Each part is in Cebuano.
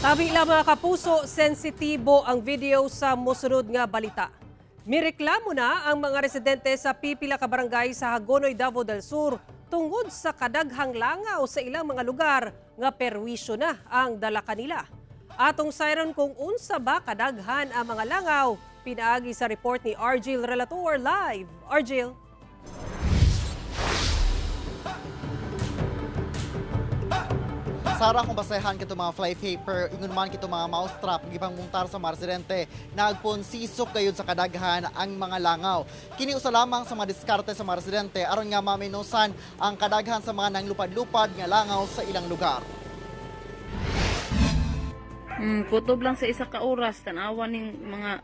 Tabi lang, mga kapuso, sensitibo ang video sa mosunod nga balita. Mireklamo na ang mga residente sa pipila ka barangay sa Hagonoy, Davao del Sur tungod sa kadaghang langaw sa ilang mga lugar nga perwisyo na ang dala kanila. Atong sayran kung unsa ba kadaghan ang mga langaw, pinaagi sa report ni Argil Relator live. Argil. Sara, kung basehan kito mga fly paper, ingon man kito mga mouse trap, gipangmuntar sa mga residente, nagponsisok gayud sa kadaghan ang mga langaw. Kini usa lamang sa mga diskarte sa mga residente aron nga maminusan ang kadaghan sa mga nanglupad-lupad nga langaw sa ilang lugar. Kutob lang sa isa ka oras, tanawa ning mga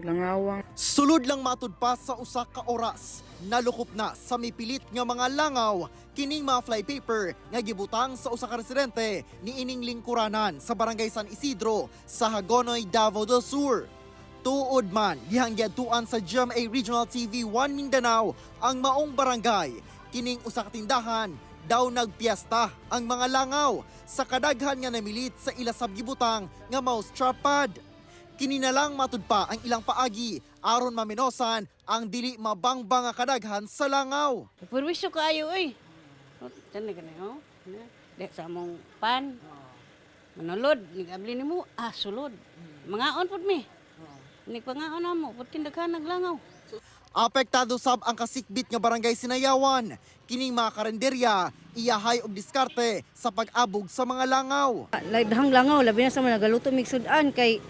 langawang. Sulod lang matud pa sa usa ka oras, nalukop na sa mipilit nga mga langaw kining mga flypaper nga gibutang sa usa ka residente niining lingkuranan sa Barangay San Isidro sa Hagonoy, Davao del Sur. Tuod man dihang giadtuan sa GMA Regional TV 1 Mindanao ang maong barangay, kining usa ka tindahan daw nagpiesta ang mga langaw sa kadaghan nga namilit sa ila sab gibutang nga mouse trap pad. Kini na lang matud pa ang ilang paagi aron maminosan ang dili mabangbang nga kadaghan sa langaw. Perwisyo kaayo oy. Tan na gani oh. Di sa among pan. Manulod, nigabli nimo, ah sulod. Mangaon pud mi. Nigpangaon namo, pud tindaghan naglangaw. Apektado sab ang kasikbit nga barangay Sinayawan. Kining mga karinderya iyahay og diskarte sa pag-abog sa mga langaw. Daghang langaw, labi na sa mga nagaluto mig sudan kay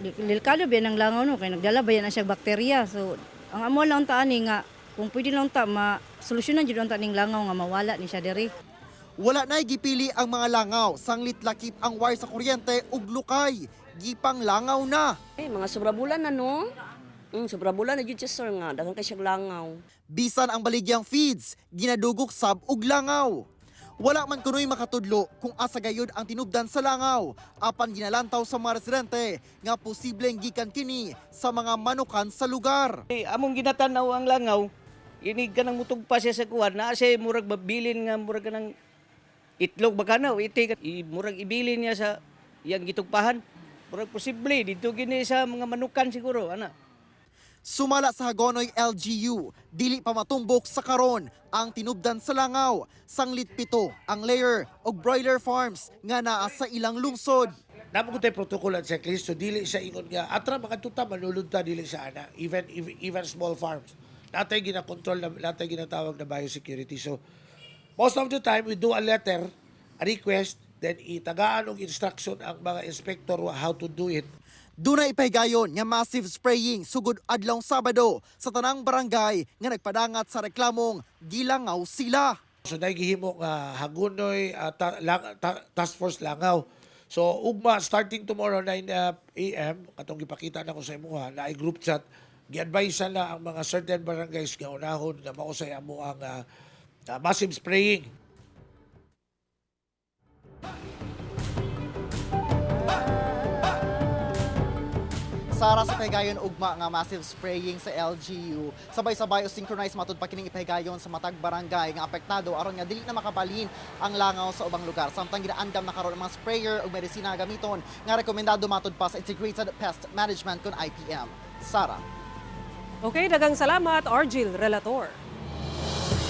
delikado ba ang langaw no kay nagdala ba yan ang siya bakterya. So ang amo lang ta ani nga kung pwede lang ta ma solusyonan jud ang ta ning langaw nga mawala ni siya diri. Wala na'y gipili ang mga langaw, sanglit lakip ang wire sa kuryente ug lukay. Gipang langaw na. Eh, mga sobra bulan na, no? Sobra bulan na jud siya, sir, nga. Daghan kay siyang langaw. Bisan ang baligyang feeds, ginadugok sab og langaw. Wala man kunoy makatudlo kung asa gayud ang tinubdan sa langaw, apan ginalantaw sa mga residente nga posibleng gikan kini sa mga manukan sa lugar. Eh, among ginatanaw ang langaw, inig ka nang mutugpa siya sa kuwan, naa siya murag mabilin nga murag ka ng itlog ba kana o itik, murag ibilin niya sa iyang gitugpahan. Murag posible dito gini sa mga manukan siguro ana. Sumala sa Hagonoy LGU, dili pa matumbok sa karon ang tinubdan sa langaw, sanglit 7 ang layer og broiler farms nga naa sa ilang lungsod. Namo ko tayo protocol at checklist, so dili siya ingon nga atra mga tuta manulod ta, dili siya ana, even even, even small farms. Natay ginakontrol na, natay ginatawag na biosecurity. So most of the time we do a letter, a request, then itagaan og instruction ang mga inspector how to do it. Dunay ipahigayon nga massive spraying sugod adlaw Sabado sa tanang barangay nga nagpadangat sa reklamong gilangaw sila. So naay gihimo nga Hagunoy Task Force Langaw. So ugma starting tomorrow 9 AM katong gipakita nako sa imuha naay group chat, gi-advise na ang mga certain barangays nga unahon nga mao say amo ang massive spraying. Sara, sa pahigayon ugma nga massive spraying sa LGU, sabay-sabay o synchronize matud pa kining ipahigayon sa matag barangay nga apektado aron nga dili na makabalhin ang langaw sa ubang lugar. Samtang ginaandam na karon ang mga sprayer ug medisina nga gamiton nga rekomendado matud pa sa Integrated Pest Management kon IPM. Sara. Okay, daghang salamat, Argil Relator.